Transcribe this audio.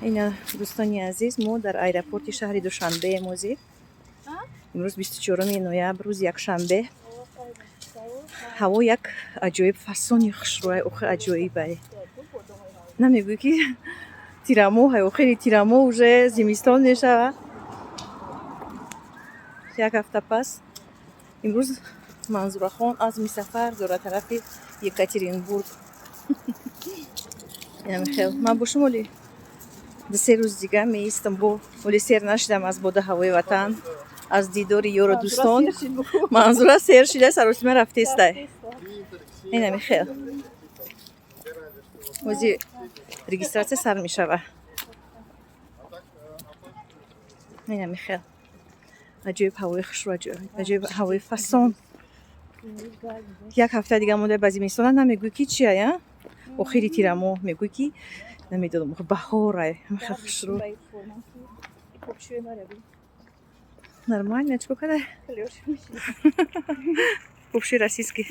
Ина, дӯстони азиз, мо дар аэропорти шаҳри Душанбеем ҳозир. Имрӯз 24 ноябр, рӯзи якшанбе. Ҳаво як аҷоиб фасони хушрӯай, охи аҷоибай. Намегӯӣ, ки тирамоҳ, охири тирамоҳ, уже зимистон мешава як ҳафта пас. Имрӯз Манзурахон азми сафар дорад тарафи Екатеринбург. Инамихел, ман бо шумо оли 2-3 рӯз дига меистам. Бо оли сер нашидам аз бода ҳавои ватан, аз дидори ёру дӯстон. Манзура сер шида, саросима рафтестай. Инамихел, ози регистрация сар мешава. Инамихел, аҷоиб ҳавои хушрӯ, аҷоиб ҳавои фасон. Як ҳафта дига монда ба зимистона. Намегӯӣ, ки чия, охири тирамоҳ, мегӯӣ, ки намедонам, баҳорай, хел хушрӯ. Нормально, чико кадай? Вообще российский.